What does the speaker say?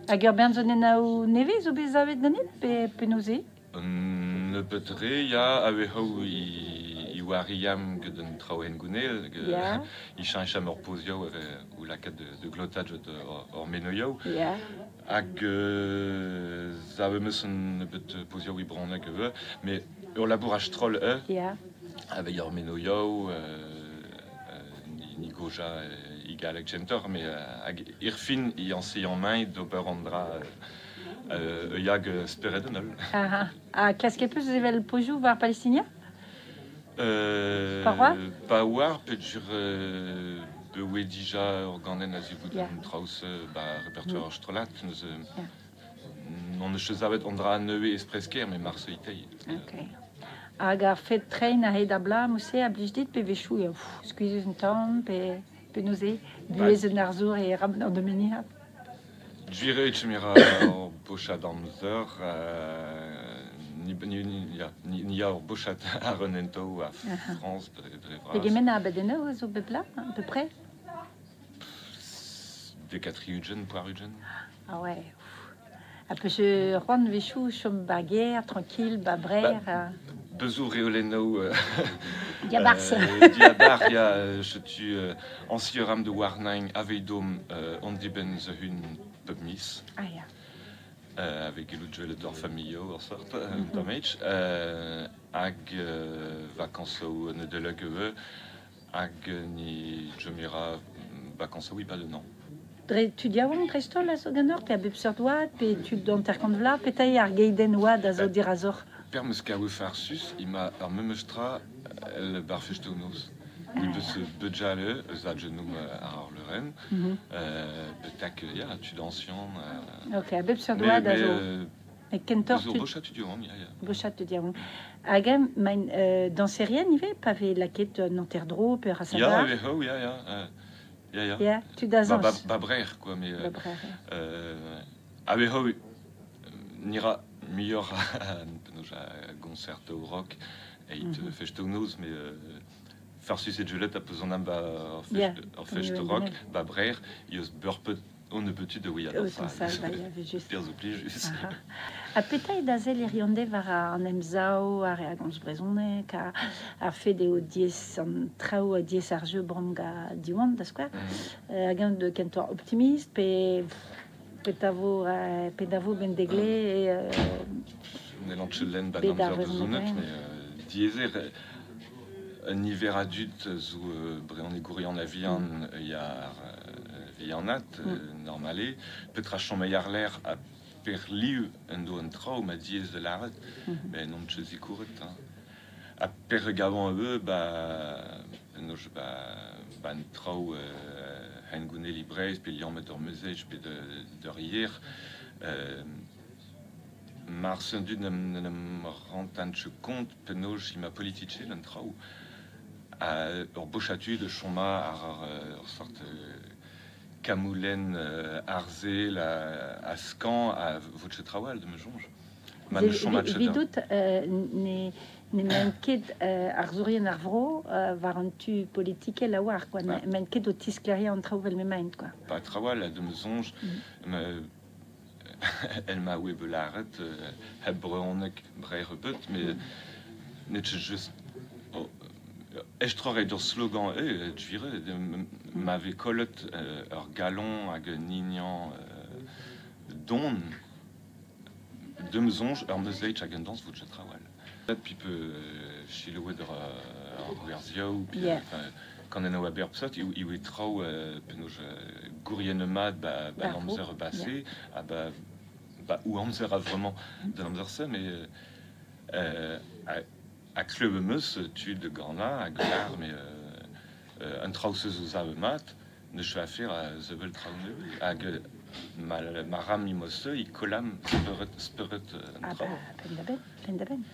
Hag ur bern sonennoù nevez zo bet savet ganit pe penaos eo? Un nebeut re, ya, a-wechoù i oariam get an traoù hengounel, i cheñcham ur pozioù o lakaat de glotaj hor menoioù. Hag savet 'm eus un nebeut pozioù e brezhoneg ivez, met ur labour a-stroll eo, aveit ar menoioù, ni goja e galleg kentoc'h, met hag erfin e añseañ d'ober an dra hag spered an holl. Ha klasket 'peus evel pozioù war Palestinia? Pa oar? Pa oar, peogwir bet oe dija ur ganenn a-zivout an traoù-se ba repertoire ar strollad. Neuze n'on eus ket savet an dra nevez espresker, met marse e Ok. Hag ar fed treiñ a-hed ar bloaz mod-se a blij dit pe wechoù eo skuizhus un tamm pe penaos eo buhez un arzour e an Dominiad? Gwir eo e ra ur bochad amzer, ni a ur bochad àr un hentoù a Frañs dre vras. Pegement a abadennoù a zo bep bloaz, à peu près? Dek ha tri-ugent, pevar-ugent. Ah ouais. Ha peus c'hoant wechoù chom ba gêr, tranquille, ba Brer? Bezoù reolennoù Diabarzh. Diabarzh, ya, setu añsier am de warnañ aveidom an dibenn the-hun pep miz. Ah ya. Avec gellout gwelet ur familhoù ur sort, un tammig. Hag vakañsoù Nedeleg ivez. Hag ni chomira vakañsoù e-pad un an. Dre tud yaouank dreist-holl a zo ganeoc'h, pe a bep seurt oad, pe tud hanter-kant vloaz, petra eo ar geidenn oad a zo dirazoc'h? Per 'm eus kavet farsus, ema ar memes tra el bar fest-noz. Ni 'peus budjale eus ar genou àr ar leurenn. Betek, ya, tud añsian. Ok, a bep seurt oad a zo. Met kentoc'h tud... Bochat tud yaouank, ya, ya. Bochat tud yaouank. Hag eñ, maint dañserien ivez, pa vez lakaet un hanter-dro pe ur Ya, eo, ya, ya. Ya, ya. Ya, tud a zañs. Ba Brer, quoi, mais... Ba Brer, A-wechoù, ni ra muioc'h penaos a gonsertoù rock evit festoù-noz, met farsus eo gwelet ha peus an ba ur fest rock, ba Brer, eus beurpet on nebeut da ouiat ar sal. Perzh zo plijus. Ha petra eo da sell hiziv war an emsav, ar re a gomz brezhoneg, ar fed eo diaes an traoù, diaes ar jeu bremañ gant Diwan, da skouer. Hag eñ de kentoc'h optimist pe petra vo bendegle N'hellan ket lenn ba amzer da zonet, met diaes eo un niver a dud zo brezhonegourion a-vihan ya ar vihanat, normal eo. Petra chom àr-lerc'h ha per liv en do an traoù ma diaes da lâret, met n'on ket sikouret. Ha per gavan ivez ba penaos ba an traoù hengounel e Breizh pe liammet d'ur meuzeg pe d'ur yer. Marse an dud n'en em rentent ket kont penaos emañ politikel an traoù. Ur bochad tud o chom àr ur sort kamoulenn arzel ha skañv a vo ket trawal da ma soñj. Ma ne chom ket Evidout ne n'emaint ket arzourien ar vro war an tu politikel a-walc'h, quoi. N'emaint ket o tisklêriañ an traoù evel m'emaint, quoi. Pas trawal, da ma soñj. El ma oe bet lâret hep brezhoneg Breizh ebet, met n'eo ket just estroc'h eo d'ur slogan eo, gwir eo, ma vez kollet ur galon hag un hiniañ don, da ma soñj, ur meuzeit hag un dañs vo ket trawal. Puis pe selaouet ur gwerzioù, puis kanennoù a bep seurt, eo traoù penaos gouriennoù mat ba amzer base, ha ba o amzer a-vremañ d'an amzer-se, met ha klevet 'm eus tud ganañ hag lâr met an traoù-se zo savet mat, n'eus ket afer a sevel traoù nevez. Hag ma ra mimos-se e kollam spered an traoù. Ah bah, penn-da-benn, penn-da-benn.